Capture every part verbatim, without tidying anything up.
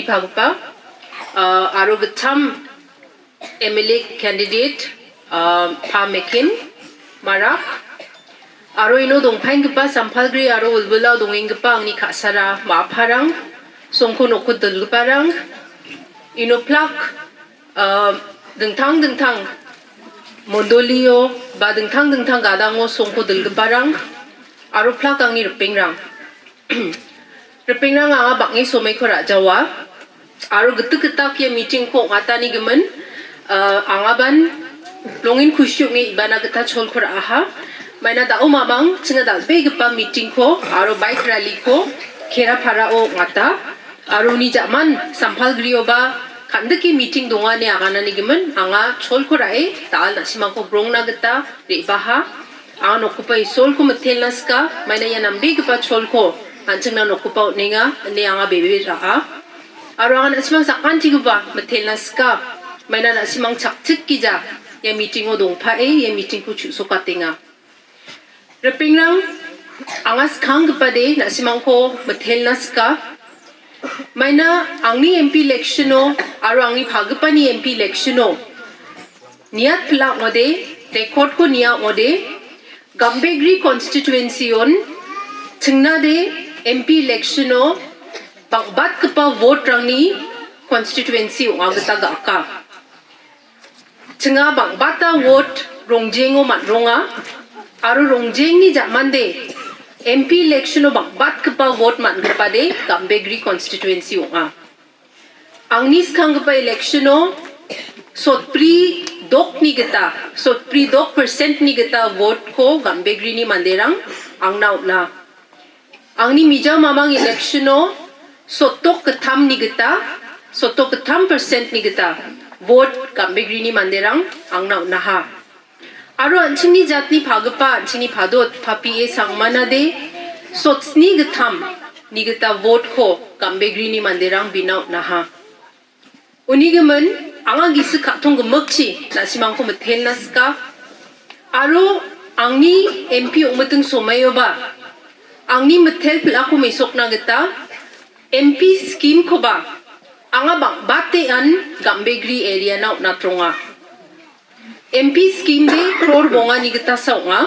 Pagipa, ah, aro gittam M L A candidate, ah, Pa Mekin Marak, aro ino dongpaenggipa Sampalgri aro wilwilao dongenggipa angni ka·sara ma·aparang, songko noko dilgiparang, ino plak, ah, dingtang dingtang mondolio ba dingtang dingtang gadango songko dilgiparang, aro plak angni ripengrang. Ripengrang, anga bang·e somaiko ra·jawa. Aro gitik gitak ia meeting-ko ong·atanigimin, ah, angaban longin kusi ong·e ibana gita cholko ra·aha. Maina da·o mamang chinga dal·begipa meeting-ko aro bike rally-ko Keraparao ong·ata. Aro uni ja·man Sampalgrioba kandike meeting donga ine agananigimin anga cholko ra·e da·al na·simangko brongna gita re·baha. Anga nokgipa Isolko mitelna sika, maina ia nambegipa cholko an·chingna nokgipa on·enga, ine anga bebe ra·a. Aro anga na·simang sakantigipa mitelna sika, maina na·simang chakchikgija ia meeting-o dongpae ia meeting-ko chu·sokatenga. Ripengrang, anga skanggipade na·simangko mitelna sika, maina angni M P election-o aro angni pagipani M P election-o niat pila ong·ode, record-ko nia ong·ode, Gambegre constituency-on chingnade M P election-o bang·batgipa vote-rangni constituency ong·a gita ga·aka. Chinga bang·bata vote Rongjengo man·ronga, aro Rongjengni ja·mande M P election-o bang·batgipa vote man·gipade Gambegre constituency ong·a. Angni skanggipa election-o sotbri dokni gita, sotbri dok percent-ni gita vote-ko Gambegrini manderang angna on·a. Angni mijao mamang election-o sotdok gittamni gita, sotdok gittam percent-ni gita vote Gambegrini manderang angna on·aha. Aro an·chingni jatni pagipa an·chingni padot papie sangmanade sotsni gittam ni gita vote-ko Gambegrini manderang bina on·aha. Unigimin anga gisik ka·tong gimikchi na·simangko mitelna sika. Aro angni M P ong·miting somaioba angni mitel pil·ako mesokna gita M P scheme-koba anga bang·batean Gambegre area-na on·atronga. M P scheme de crore bongani gitasa ong·a.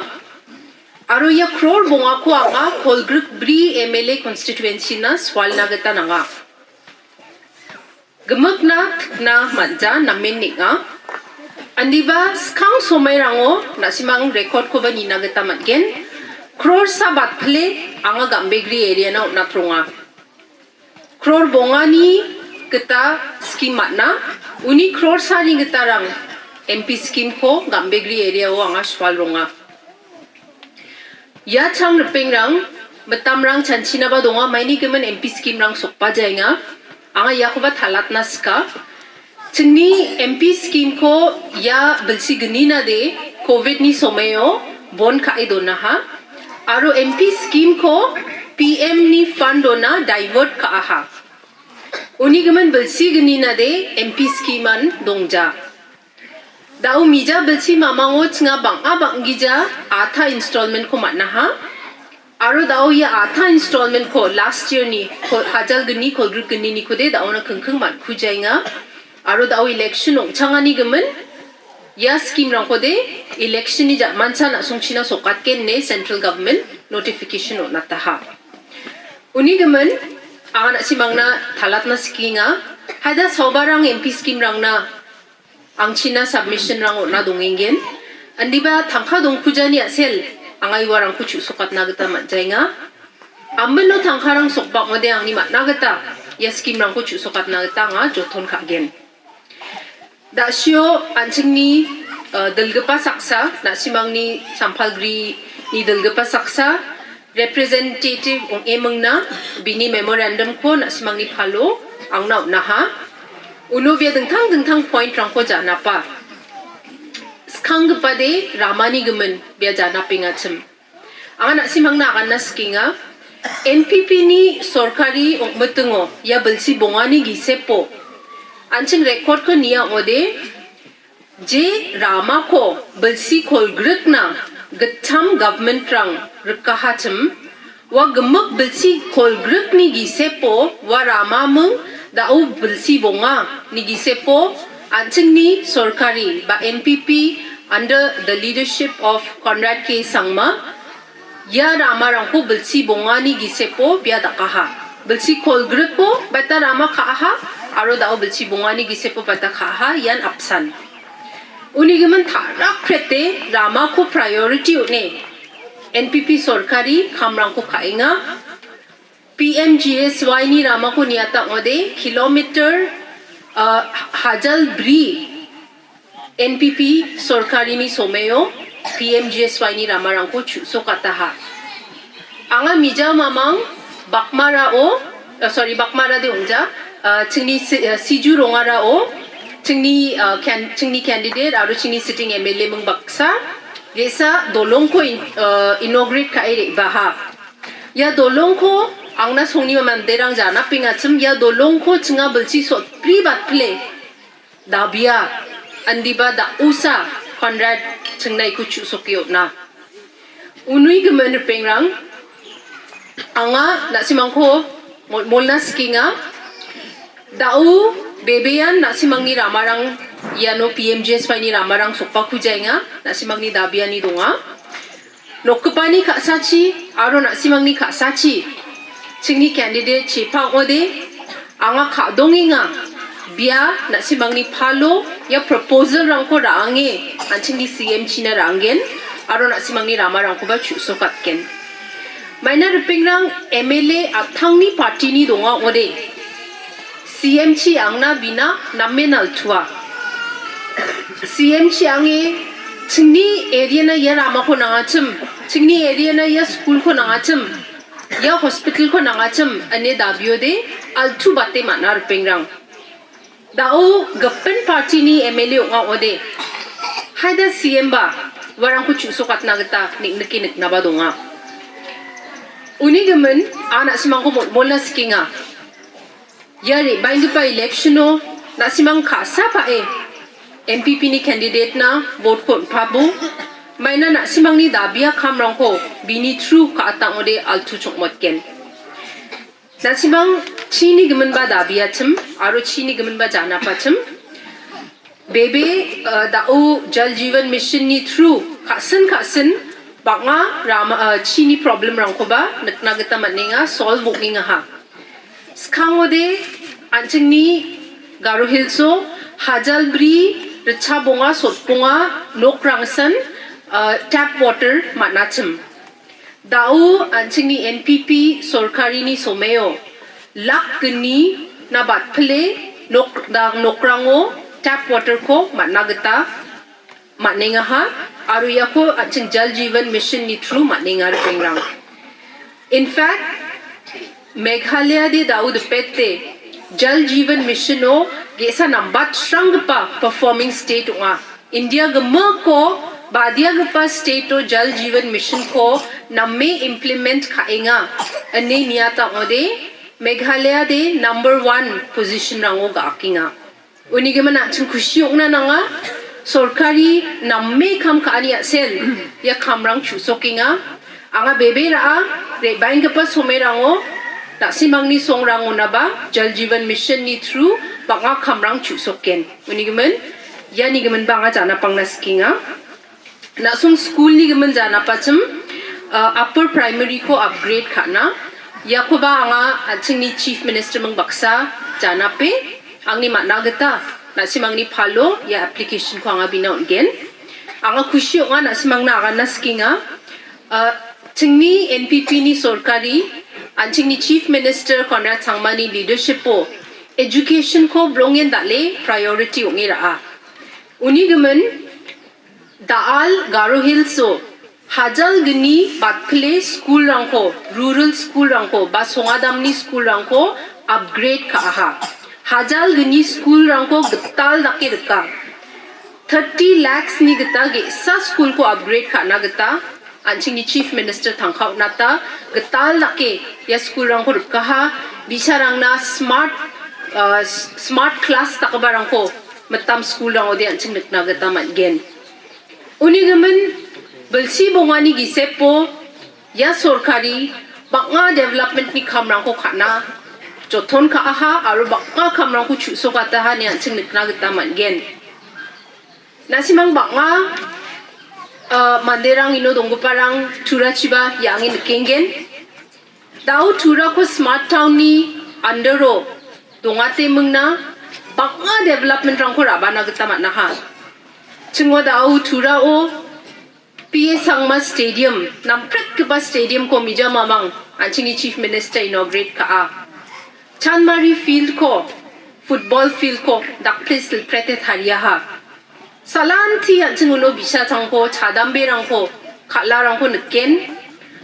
Aro ia crore bongako anga kolgrik bri M L A constituency-na swalna gita nanga. Gimikna tikna man·ja namen neng·a. Indiba skang somairango na·simang record-koba nina gita man·gen. Crore sa batpile anga Gambegre area-na on·atronga. Crore bongani gita scheme man·a, uni crore sani gitarang M P scheme-ko Gambegre area-o anga swalronga. Ia chang ripengrang, mitamrang chanchinaba donga, maini gimin M P scheme-rang sokbajaenga. Anga iakoba talatna sika. Chingni M P scheme-ko ia bilsi gnina de covid-ni somaio bon ka·e donaha. Aro M P scheme-ko P M-ni fund-ona divert ka·aha. Uni gimin bilsi gnina de M P scheme-an dongja. Da·o mija bilsi mamango chinga bang·a bang·gija atha installment-ko man·aha. Aro da·o ia atha installment-ko last year-ni ko-, hajal gni kolgrik gninikode da·ona kingking man·kujaenga. Aro da·o election ong·changani gimin ia scheme-rangkode election-ni ja·mancha na·songchina sokatgen ine central government notification on·ataha. Uni gimin anga na·simangna talatna sikenga. Haida saobarang M P scheme-rangna angchina submission-rang on·a dongenggen. Indiba tangka dongkujani a·sel anga iuarangko chu·sokatna gita man·jaenga. Ambino tangkarang sokbak ong·ode angni man·a gita ia scheme-rangko chu·sokatna gita anga joton ka·gen. Da·sio an·chingni, eh, dilgipa saksa, na·simangni Sampalgrini dilgipa saksa, representative ong·e mingna, bini memorandum-ko na·simangni palo angna on·aha. Uno bia dingtang dingtang point-rangko janapa. Skanggipade ramani gimin bia janapengachim. Anga na·simangna aganna sikenga. N P P-ni sorkari ong·mitingo ia bilsi bongani gisepo an·ching record-ko nia ong·ode, je ramako bilsi kolgrikna gittam government-rang rikahachim, ua gimik bilsi kolgrikni gisepo ua ramaming Da·o bilsi bongani gisepo an·chingni sorkari ba N P P under the leadership of Conrad K Sangma ia ramarangko bilsi bongani gisepo bia dakaha. Bilsi kolgrikko baita rama ka·aha aro da·o bilsi bongani gisepo baita ka·aha ian apsan. Unigimin tarakprete ramako priority on·e N P P sorkari kamrangko ka·enga. P M G S Y ni ramako niata ong·ode kilometer, ah, hajal bri N P P sorkarini someo P M G S Y ni ramarangko chu·sokataha. Anga mija mamang Bakmarao, ah, sorry, Bakmara de ong·ja, ah, chingni si-, ah, Siju Rongarao, chingni, ah, can-, chingni candidate aro chingni sitting M L A ming baksa ge·sa dolongko in-, ah, inaugurate ka·e re·baha. Ia dolongko angna songni manderang janapengachim, ia dolongko chinga bilsi sotbri batpile dabia, indiba da·osa Conrad chingnaiko chu·soke on·a. Uni gimin ripengrang, anga na·simangko mol-, molna sikenga. Da·o bebean na·simangni ramarang iano P M G S Y ni ramarang sokbakujaenga, na·simangni dabiani donga. Nokgipani ka·sachi aro na·simangni ka·sachi chingni candidate chepa ong·ode anga ka·dongenga. Bia na·simangni palo ia proposal-rangko ra·ange an·chingni C M china ra·anggen aro na·simangni ramarangkoba chu·sokatgen. Maina ripengrang M L A a·tangni party-ni donga ong·ode C M chi angna bina namen altua. C M chi ange chingni area-na ia ramako nangachim, chingni area-na ia school-ko nangachim, ia hospital-ko nangachim ine dabiode altu bate man·a ripengrang. Da·o gipin party-ni M L A ong·a ong·ode, haida C M ba uarangko chu·sokatna gita neng·nike niknaba donga. Uni gimin, a na·simangko mol-, molna sikenga. Ia re·baenggipa election-o na·simang ka·sa pa·e N P P-ni candidate-na vote-ko on·pabo. Maina na·simangni dabia kamrangko bini through ka·atang ong·ode altu chongmotgen. Na·simang chini giminba dabiachim aro chini giminba janapachim. Bebe, uh, da·o Jal Jeevan Mission-ni through ka·sin ka·sin bang·a rama, uh, chini problem-rangkoba nikna gita man·enga, solve ong·engaha. Skangode an·chingni Garo Hills-o hajalbri ritchabonga sotbonga nokrangsan, uh, tap water man·achim. Da·o an·chingni N P P sorkarini someo lak gni na batpile nok-, da-, nokrango tap water-ko man·na gita man·engaha, aro iako an·ching Jal Jeevan Mission-ni through man·enga ripengrang. In fact, Meghalaya de da·o dipete Jal Jeevan Mission-o ge·sa nambatsranggipa performing state ong·a. India gimikko badiagipa state-o Jal Jeevan Mission-ko name implement ka·enga ine niata ong·ode Meghalaya de number one position-rango ga·akenga. Unigimin an·ching kusi ong·na nanga, sorkari name kam ka·ani a·sel ia kamrang chu·sokenga. Anga bebe ra·a, re·baenggipa somerango, na·simangni songrangonaba Jal Jeevan Mission-ni through bang·a kamrang chu·soken. Unigimin, ianigiminba anga janapangna sikenga. Na·song school-ni gimin janapachim, uh, upper primary-ko upgrade ka·na. Iakoba anga an·chingni Chief Minister ming baksa janape, angni man·a gita, na·simangni palo ia application-ko anga bina on·gen. Anga kusi ong·a, na·simangna aganna sikenga. Uh, chingni N P P-ni sorkari, an·chingni Chief Minister Conrad Sangmani leadership-o education-ko brongen dal·e priority ong·e ra·a. Uni gimin, da·al Garo Hills-o hajal gni batpile school-rangko, rural school-rangko ba songadamni school-rangko upgrade ka·aha. Hajal gni school-rangko gital dake rika. Thirty lakhs-ni gita ge·sa school-ko upgrade ka·na gita an·chingni Chief Minister tangka on·ata gital dake ia school-rangko rikaha, bi·sarangna smart, ah, s-, smart class dakgiparangko mitam school-rangode an·ching nikna gita man·gen. Uni gimin bilsi bongani gisepo ia sorkari bang·a development-ni kamrangko ka·na joton ka·aha aro bang·a kamrangko chu·sokataha ine an·ching nikna gita man·gen. Na·simang bang·a, ah, manderang ino donggiparang Turachiba iange nikenggen. Da·o Turako smart town-ni under-o dongatemingna bang·a development-rangko ra·bana gita man·aha. Chingo da·o Turao P A Sangma Stadium, namprekgipa stadium-ko mijamamang an·chingni Chief Minister inaugurate ka·a. Chanmari field-ko, football field-ko dakple silprete tariaha. Salanti an·ching uno bi·sarangko, chadamberangko, kal·arangko niken.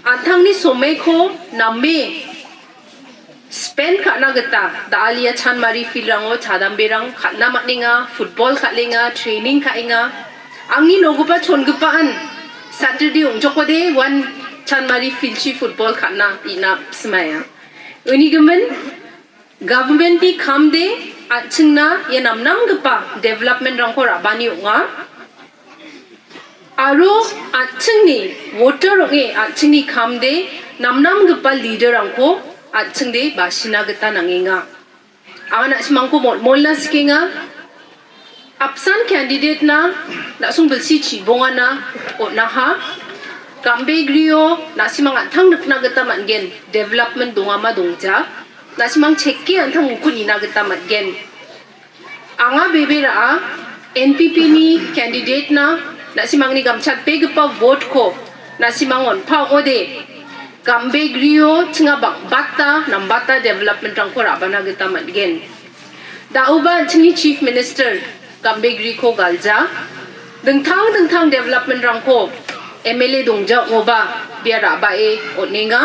An·tangni somoiko name spend ka·na gita da·alia Chanmari field-rango chadamberang kal·na man·enga, football kal·enga, training ka·enga. Angni nogipa chongipaan Saturday ong·jokode uan Chanmari field-chi football kal·na ina simaia. Unigimin government-ni kamde an·chingna ia namnamgipa development-rangko ra·bani ong·a. Aro an·chingni voter ong·e an·chingni kamde namnamgipa leader-rangko an·chingde basina gita nangenga. Anga na·simangko molmolna sikenga. Apsan candidate-na na·song bilsi chibongana on·aha. Gambegrio na·simang an·tang nikna gita man·gen, development dongama dongja. Na·simang cheke an·tang ungkut nina gita man·gen. Anga bebe ra·a, N P P-ni candidate-na na·simangni gamchatbegipa vote-ko na·simang on·pa ong·ode, Gambegrio chinga bang·bata nambata development-rangko ra·bana gita man·gen. Da·oba an·chingni Chief Minister Gambegriko galja. Dingtang dingtang development-rangko M L A dongja ong·oba bia ra·bae on·enga.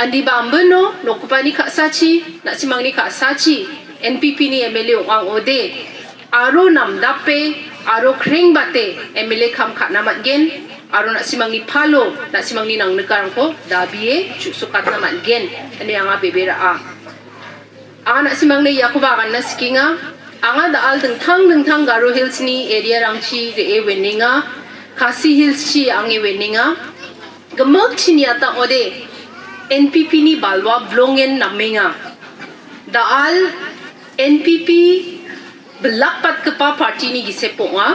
Indiba ambino nokgipani ka·sachi, na·simangni ka·sachi N P P-ni M L A ong·a ong·ode, aro namdape, aro krengbate M L A kam ka·na man·gen, aro na·simangni palo, na·simangni nangnikarangko dabie chu·sokatna man·gen, ine anga bebe ra·a. Anga na·simangna iakoba aganna sikenga. Anga da·al dingtang dingtang Garo Hills-ni area-rangchi re·e wenenga, Khasi Hills-chi ange wenenga. Gimik chiniata ong·ode N P P-ni balwa bilongen namenga. Da·al N P P bilakbatgipa party-ni gisep ong·a.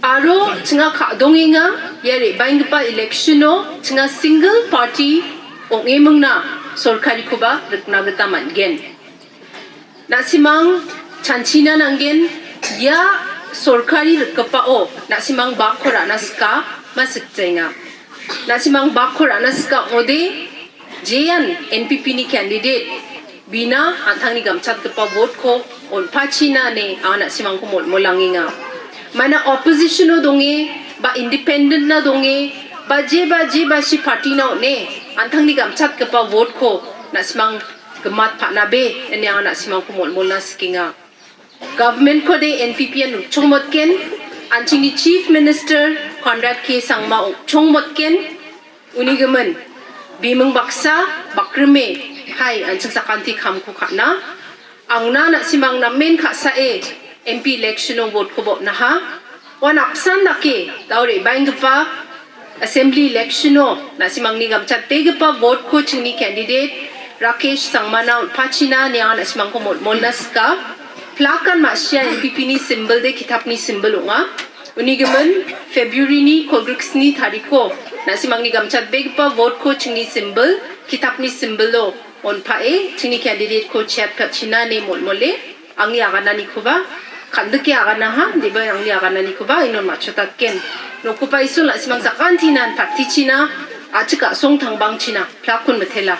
Aro chinga ka·dongenga, ia re·baenggipa election-o chinga single party ong·emingna sorkarikoba rikna gita man·gen. Na·simang chanchina nanggen, ia sorkari rikgipao na·simang bakko ra·na sika, ma sikjaenga. Na·simang bakko ra·na sika ong·ode, jean N P P-ni candidate, bina an·tangni gamchatgipa vote-ko on·pachina ine anga na·simangko molmolangenga. Mana opposition-o donge, ba independent-na donge, ba je, ba je, ba si party-na on·e, an·tangni gamchatgipa vote-ko na·simang gimat pa·nabe, ine anga na·simangko molmolna sikenga. Government-kode N P P-an ong·chongmotgen, an·chingni Chief Minister Conrad K Sangma ong·chongmotgen, uni gimin, biming baksa, bakrime, hai, an·ching sakanti kamko ka·na. Angna na·simang namen ka·sae M P election-o vote-ko botnaha. Uan apsan dake, da·o re·baenggipa Assembly election-o na·simangni gamchatbegipa vote-ko chingni candidate Rakesh Sangmana on·pachina ine anga na·simangko molmolna sika. Plakan ma·sia N P P-ni symbol de kitapni symbol ong·a. Uni gimin February-ni kolgriksni tariko na·simangni gamchatbegipa vote-ko chingni symbol, kitapni symbol-o on·pae chingni candidate-ko chiatpachina ine molmole. Angni agananikoba, kan·dike aganaha, indiba angni agananikoba inon matchotatgen. Nokoba Isol na·simang sakantinan patichina, a·chik a·song tangbangchina, plakkon mitela.